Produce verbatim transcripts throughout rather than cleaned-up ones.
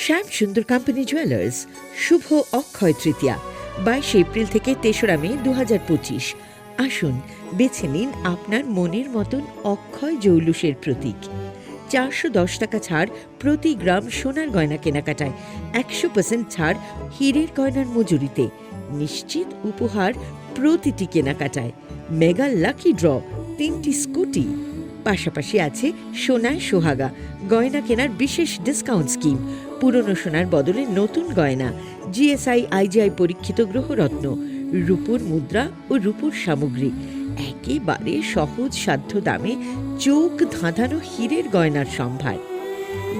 শ্যাম সুন্দর company jewellers, শুভ অক্ষয় তৃতীয়া, বাইশে এপ্রিল থেকে তেসরা মে দু হাজার পঁচিশ। আসুন, বেছে নিন আপনার মনের মতন অক্ষয় জৌলুসের প্রতীক। চারশো দশ টাকা ছাড় প্রতি গ্রাম সোনার গয়না কেনাকাটায়, একশো পার্সেন্ট ছাড় হীরের গয়নার মজুরিতে, নিশ্চিত উপহার প্রতিটি কেনাকাটায়, মেগা লাকি ড্র, তিনটি স্কুটি। পাশাপাশি আছে সোনায় সোহাগা, গয়না কেনার বিশেষ ডিসকাউন্ট স্কিম, পুরনো সোনার বদলে নতুন গয়না, জিএসআই আইজিআই পরীক্ষিত গ্রহরত্ন, রূপোর মুদ্রা ও রূপোর সামগ্রী, একেবারে সহজ সাধ্য দামে চোখ ধাঁধানো হীরের গয়নার সম্ভার।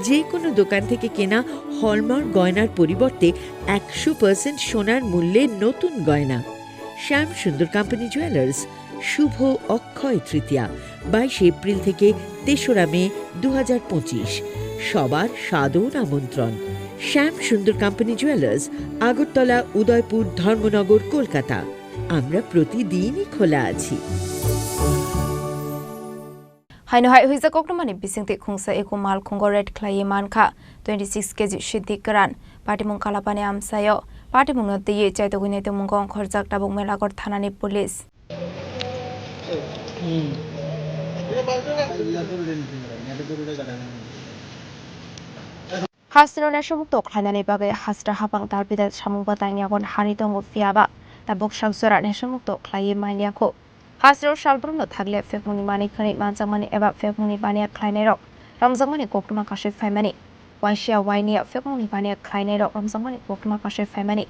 যে কোনো দোকান থেকে কেনা হলমার্ক গয়নার পরিবর্তে একশো পার্সেন্ট সোনার মূল্যে নতুন গয়না। শ্যাম সুন্দর কোম্পানি জুয়েলার্স, শুভ অক্ষয় তৃতীয়া, বাইশে এপ্রিল থেকে তেসরা মে দু হাজার পঁচিশ। সবার সাদর আমন্ত্রণ। শ্যাম সুন্দর কোম্পানি জুয়েলার্স, আগরতলা, উদয়পুর, ধর্মনগর, কলকাতা। আমরা প্রতিদিনই খোলা আছি। Haino hai huijak koktwmani bisingtwi khungsa eko malkhungo raid khlaiwi mankha twenty six K G siddhi kwran. Patimung Kalapani amchaio patimungno twiwi chaitogwi naitokmungo ongkhorjak tabuk Melagor thanani police. Hasteno nesomukto khlainani bagwi hasteo hapang dalbidal samung bwtang yagon hari tongo, phiyaba tabuk sak jora nesomukto khlaiwi manyakho. Hasteo salbrumno thakle phekmungni manwi khwnwi manjakmani eba phekmungni baniya khlainairok romjakmani koktwma kasui phaimani. Waisiya wainiya phekmungni baniya khlainairok romjakmani koktwma kasui phaimani.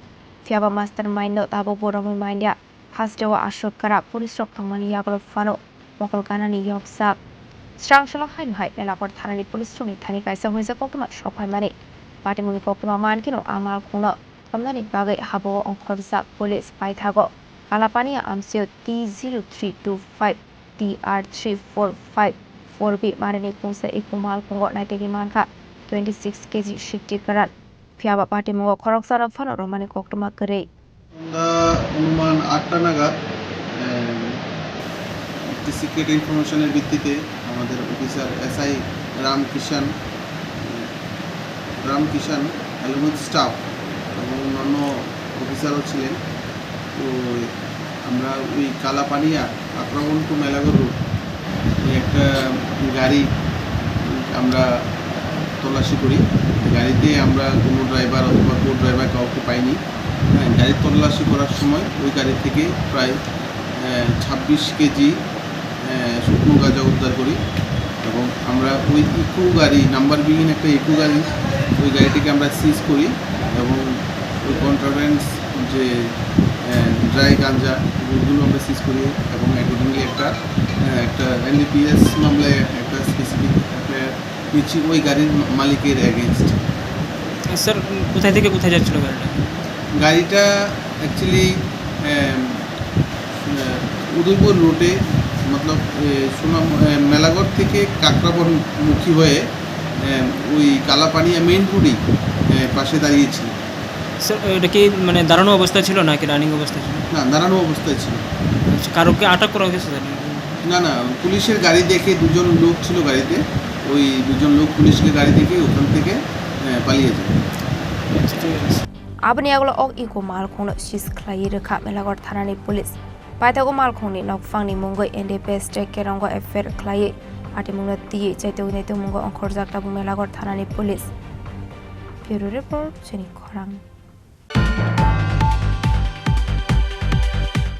Phiyaba mastermind no tabukbo romwi manya. Hasteo aswk kwrak police rok tongmani yagulo phano mokol ganani yokjak. Srang srang haino hai Melagor thanani police rokni thani kaisa huijak koktwma sok phaimani. Patimungni koktwma mankheno a malkhungno romnani bagwi habao ongkhorjak police paithago. Kalapani amchaio T zero three two five T R three four five four B manwini khungsa eko malkhungo naitugwi mankha twenty six K G siddhi kwran. Phiyaba patimungo khoroksano phano romani koktwma kwrwi. Sonda অনুমান আটটা নাগাদ, এম, একটি সিক্রেট ইনফরমেশনের ভিত্তিতে আমাদের officer SI রামকিষাণ, রামকিষাণ, along with staff এবং অন্যান্য অফিসারও ছিলেন। তো আমরা ওই কালাপানিয়া, আক্রাবন টু মেলাগর রোড, ওই একটা গাড়ি আমরা তল্লাশি করি। গাড়িতে আমরা কোনো ড্রাইভার অথবা কো ড্রাইভার কাউকে পাইনি। হ্যাঁ, গাড়ি তল্লাশি করার সময় ওই গাড়ি থেকে প্রায়, আহ, ছাব্বিশ কেজি, আহ, শুকনো গাঁজা উদ্ধার করি এবং আমরা ওই ইকো গাড়ি, নাম্বার বিহীন একটা ইকো গাড়ি, ওই গাড়িটিকে আমরা সিজ করি এবং ওই কন্ট্রাব্যান্ডস যে, আহ, ড্রাই গাঞ্জা, ওগুলো আমরা সিজ করি এবং অ্যাকর্ডিংলি একটা, আহ, একটা এনডিপিএস মামলায় একটা স্পেসিফিক এফআইআর নিচ্ছি ওই গাড়ির মা-, মালিকের এগেইনস্ট। স্যার, কোথায় থেকে কোথায় যাচ্ছিল গাড়িটা? গাড়িটা অ্যাকচুয়ালি, আহ, আহ, উদয়পুর রুটে, মতলব, আহ, সুনাম, আহ, মেলাগড় থেকে কাকরাবনমুখী হয়ে, আহ, ওই কালাপানিয়া মেইন রোডেই, আহ, পাশে দাঁড়িয়েছিল। স্যার, এটা কি মানে দাঁড়ানো অবস্থায় ছিল নাকি রানিং অবস্থায় ছিল? না, দাঁড়ানো অবস্থায় ছিল। আচ্ছা, কারোকে আটক করা হয়েছে স্যার? না, না, পুলিশের গাড়ি দেখে দুজন লোক ছিল গাড়িতে, ওই দুজন লোক পুলিশকে গাড়ি দেখে ওখান থেকে, আহ, পালিয়ে যায়। আচ্ছা, ঠিক আছে। Aboni yagulo ok eko malkhungno seize khlaiwi rwkha Melagor thanani police. Paithago malkhungni nokphangni mungwi N D P S tei kerongo F I R khlaiwi patimungno twiwi chaitugwi naitugmungo ongkhorjak tabuk Melagor thanani police. Bureau Report, Chini Khorang.